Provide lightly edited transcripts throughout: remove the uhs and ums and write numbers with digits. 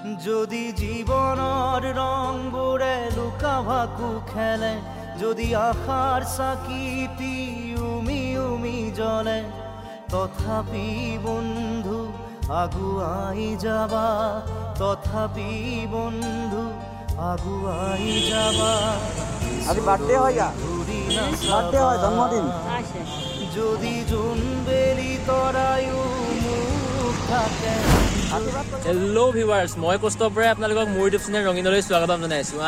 যদি জীৱনৰ ৰংবোৰে লুকা ভাকু খেলে, যদি আশাৰ চাকিটি উমি উমি জ্বলে, তথাপি বন্ধু আগুৱাই যাবা, তথাপি বন্ধু আগুৱাই যাবা। আজি বাৰ্থডে হয়, ঘূৰি বাৰ্থডে হয়, জন্মদিন। যদি জোনবেলি তৰায়ো মুখ থাকে। হেল্ল' ভিউৱাৰ্ছ, মই কৌস্তভ বৰাই আপোনালোকক মোৰ ইউটিউব চেনেল ৰঙীনলৈ স্বাগতম জনাইছোঁ।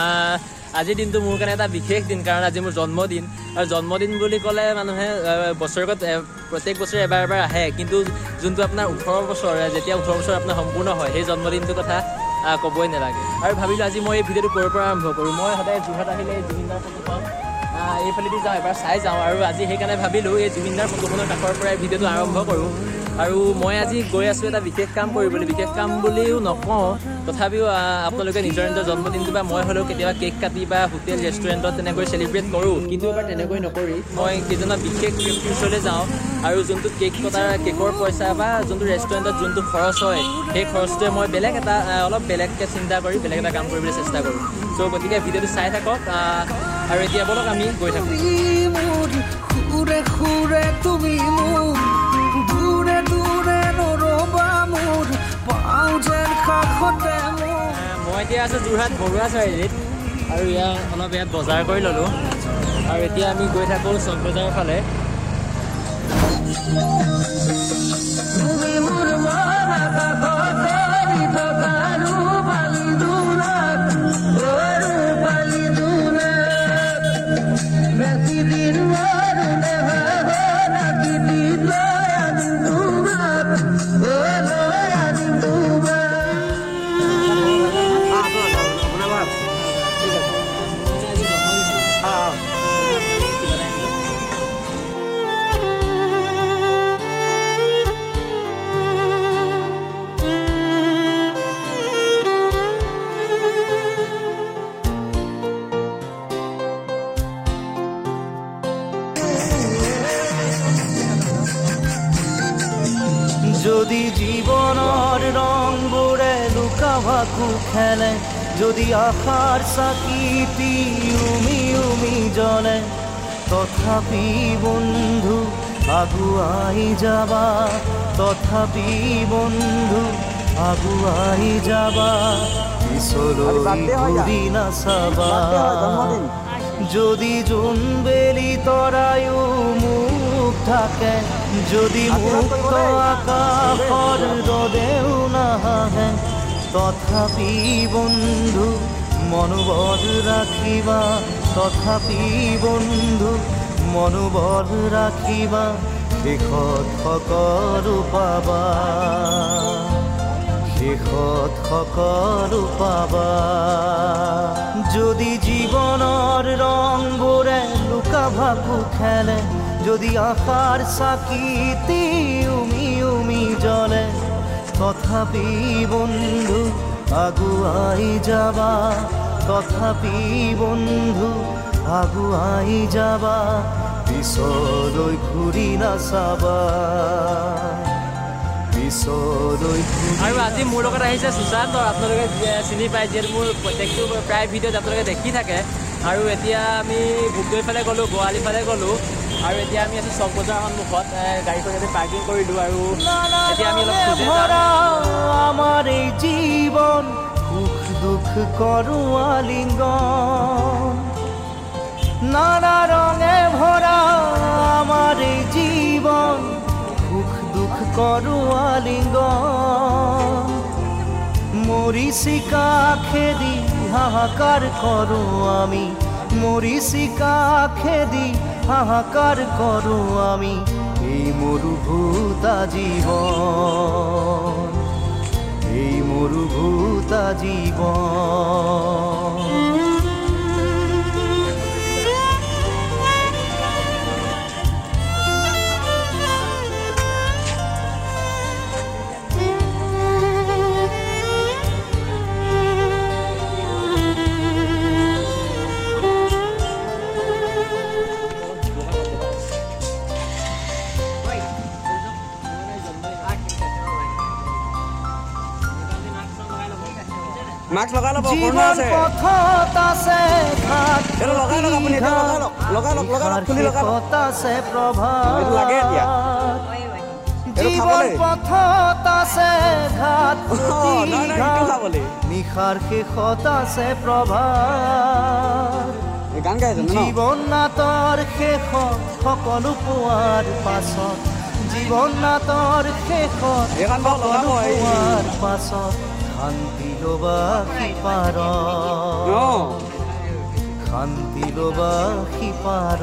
আজিৰ দিনটো মোৰ কাৰণে এটা বিশেষ দিন, কাৰণ আজি মোৰ জন্মদিন। আৰু জন্মদিন বুলি ক'লে মানুহে বছৰেকত প্ৰত্যেক বছৰে এবাৰ এবাৰ আহে, কিন্তু যোনটো আপোনাৰ 18 বছৰ, যেতিয়া 18 বছৰ আপোনাৰ সম্পূৰ্ণ হয়, সেই জন্মদিনটোৰ কথা ক'বই নালাগে। আৰু ভাবিলোঁ আজি মই এই ভিডিঅ'টো ক'ৰ পৰা আৰম্ভ কৰোঁ। মই সদায় যোৰহাট আহিলে এই জুবিনদাৰ ফটো পাওঁ, এইফালেদি যাওঁ, এবাৰ চাই যাওঁ। আৰু আজি সেইকাৰণে ভাবিলোঁ এই জুবিনদাৰ ফটোখনৰ কাষৰ পৰাই ভিডিঅ'টো আৰম্ভ কৰোঁ। আৰু মই আজি গৈ আছোঁ এটা বিশেষ কাম কৰিবলৈ। বিশেষ কাম বুলিও নকওঁ, তথাপিও আপোনালোকে নিজৰ নিজৰ জন্মদিনটো বা মই হ'লেও কেতিয়াবা কেক কাটি বা হোটেল ৰেষ্টুৰেণ্টত তেনেকৈ চেলিব্ৰেট কৰোঁ, কিন্তু এবাৰ তেনেকৈ নকৰি মই কেইজনমান বিশেষ ব্যক্তিৰ ওচৰলৈ যাওঁ। আৰু যোনটো কেক কটাৰ কেকৰ পইচা বা যোনটো ৰেষ্টুৰেণ্টত যোনটো খৰচ হয়, সেই খৰচটোৱে মই বেলেগ এটা অলপ বেলেগকৈ চিন্তা কৰি বেলেগ এটা কাম কৰিবলৈ চেষ্টা কৰোঁ। গতিকে ভিডিঅ'টো চাই থাকক। আৰু এতিয়া ব'লক আমি গৈ থাকোঁ। সুৰে সুৰে তুমি মোৰ দূৰে দূৰে নৰবা, মোৰ পাওঁ যেন কাষতে মোৰ। মই এতিয়া আছোঁ যোৰহাট বৰুৱা চাৰিআলিত, আৰু ইয়াত অলপ ইয়াত বজাৰ কৰি ল'লোঁ। আৰু এতিয়া আমি গৈ থাকোঁ চক বজাৰৰ ফালে। তুমি মোৰ মন আকাশত থকা ৰূপালী জোনাক, অ ৰূপালী জোনাক। বেছি দিন মৰো নাহাকিটি লৈ আনিম তোমাক, অ লৈ আনিম তোমাক। যদি জীৱনৰ ৰংবোৰে লুকা ভাকু খেলে, যদি আশাৰ চাকিটি উমি উমি জ্বলে, তথাপি বন্ধু আগুৱাই যাবা, তথাপি বন্ধু আগুৱাই যাবা, পিছলৈ ঘূৰি নাচাবা। যদি জোনবেলি তৰায়ো মুখ থাকে, যদি মুক্ত আকাশৰ ৰ'দেও নাহাঁহে, তথাপি বন্ধু মনোবল ৰাখিবা, তথাপি বন্ধু মনোবল ৰাখিবা, শেষত সকলো পাবা, শেষত সকলো পাবা। যদি জীৱনৰ ৰংবোৰে লুকা ভাকু খেলে, যদি আশাৰ চাকিটি উমি উমি জ্বলে, তথাপি বন্ধু আগুৱাই যাবা, তথাপি বন্ধু আগুৱাই যাবা, পিছলৈ ঘূৰি নাচাবা, পিছলৈ ঘূৰি। আৰু আজি মোৰ লগত আহিছে সুশান্ত, আপোনালোকে চিনি পায়, যিহেতু মোৰ প্ৰত্যেকটো প্ৰায় ভিডিঅ'ত আপোনালোকে দেখি থাকে। আৰু এতিয়া আমি ভোগদৈ ফালে গ'লোঁ, গোৱালি ফালে গ'লোঁ, আৰু এতিয়া আমি আছোঁ চক বজাৰৰ সন্মুখত। গাড়ীখন ইয়াতে পাৰ্কিং কৰিলোঁ আৰু এতিয়া আমি অলপ খোজে যাম। ভৰা আমাৰ এই জীৱন, সুখ দুখ কৰোঁ আলিংগন, নানা ৰঙে ভৰা আমাৰ এই জীৱন, সুখ দুখ কৰোঁ আলিংগন। মৰিচিকা খেদি হাহাকাৰ কৰোঁ আমি, মৰিচিকা খেদি হাহাকাৰ কৰোঁ আমি, এই মৰুভূতা জীৱন, এই মৰুভূতা জীৱন। জন্মদিন। মাস্ক লগাই ল'ব, কৰোণা জীৱন আছে। পথত আছে ঘাত এইটো লগাই লওক আপুনি, এতিয়া লগাই লওক, লগাই লওক, লগাই লওক, খুলি লগাই লওক। শেষত আছে প্ৰভাত। এইটো লাগে এতিয়া। এইটো জীৱন খাবলৈ। পথত আছে ঘাত অ, নহয়, নহয়, এইটো খাবলৈ। নিশাৰ শেষত আছে প্ৰভাত। এই গান গাই আছে ন? জীৱন নাটৰ শেষত সকলো পোৱাৰ পাছত, জীৱন নাটৰ শেষত এইখন বাৰু লগাব, সকলো এই- পোৱাৰ পাছত শান্তি ল'বা সিপাৰ, শান্তি ল'বা সিপাৰ,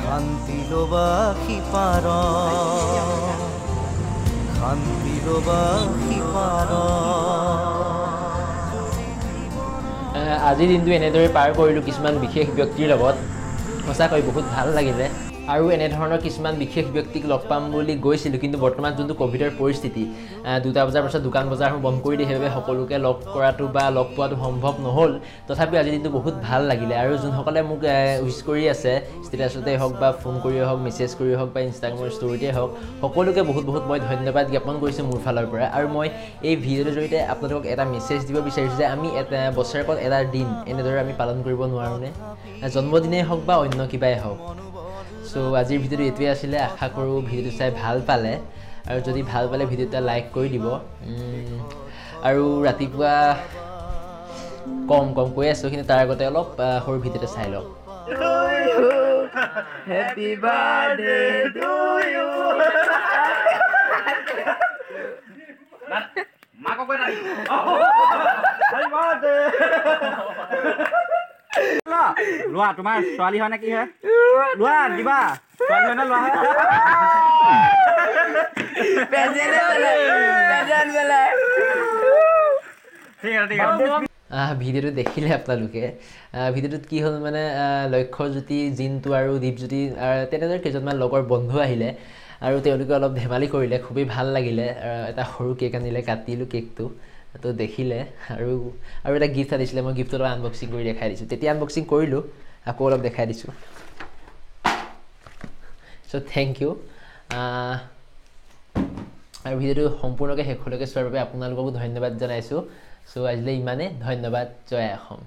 শান্তি ল'বা সিপাৰ, শান্তি ল'বা সিপাৰ। আজিৰ দিনটো এনেদৰে পাৰ কৰিলোঁ কিছুমান বিশেষ ব্যক্তিৰ লগত। সঁচাকৈ বহুত ভাল লাগিলে। আৰু এনেধৰণৰ কিছুমান বিশেষ ব্যক্তিক লগ পাম বুলি গৈছিলোঁ, কিন্তু বৰ্তমান যোনটো ক'ভিডৰ পৰিস্থিতি, 2টা বজাৰ পাছত দোকান বজাৰসমূহ বন্ধ কৰি দিয়ে, সেইবাবে সকলোকে লগ কৰাটো বা লগ পোৱাটো সম্ভৱ নহ'ল। তথাপিও আজিৰ দিনটো বহুত ভাল লাগিলে। আৰু যোনসকলে মোক উইচ কৰি আছে, ষ্টেটাছতে হওক বা ফোন কৰিয়ে হওক, মেছেজ কৰিয়ে হওক বা ইনষ্টাগ্ৰামৰ ষ্টৰিতে হওক, সকলোকে বহুত বহুত মই ধন্যবাদ জ্ঞাপন কৰিছোঁ মোৰ ফালৰ পৰা। আৰু মই এই ভিডিঅ'টোৰ জৰিয়তে আপোনালোকক এটা মেছেজ দিব বিচাৰিছোঁ যে আমি এটা বছৰেকত এটা দিন এনেদৰে আমি পালন কৰিব নোৱাৰোঁনে, জন্মদিনেই হওক বা অন্য কিবাই হওক। আজিৰ ভিডিঅ'টো এইটোৱে আছিলে। আশা কৰোঁ ভিডিঅ'টো চাই ভাল পালে, আৰু যদি ভাল পালে ভিডিঅ'টো এটা লাইক কৰি দিব। আৰু ৰাতিপুৱা কম কম কৈ আছোঁ, কিন্তু তাৰ আগতে অলপ সৰু ভিডিঅ' এটা চাই লওক। Happy birthday to you. লোৱা, তোমাৰ ছোৱালী হয় নে কি হয়? লোৱা, দিবা। ছোৱালী হয় নে লোৱা হয়? ঠিক আছে, ঠিক আছে। ভিডিঅ'টো দেখিলে আপোনালোকে। ভিডিঅ'টোত কি হ'ল মানে, লক্ষ্যজ্যোতি, জিন্তু আৰু দীপজ্যোতি, তেনেদৰে কেইজনমান লগৰ বন্ধু আহিলে আৰু তেওঁলোকে অলপ ধেমালি কৰিলে, খুবেই ভাল লাগিলে। এটা সৰু কেক আনিলে, কাটিলোঁ কেকটো, তো দেখিলে। আৰু এটা গিফ্ট আনিছিলে, মই গিফ্টটো অলপ আনবক্সিং কৰি দেখাই দিছোঁ। তেতিয়া আনবক্সিং কৰিলোঁ, আকৌ অলপ দেখাই দিছোঁ। Thank U. আৰু ভিডিঅ'টো সম্পূৰ্ণকৈ শেষলৈকে চোৱাৰ বাবে আপোনালোককো ধন্যবাদ জনাইছোঁ। আজিলৈ ইমানেই, ধন্যবাদ, জয় অসম।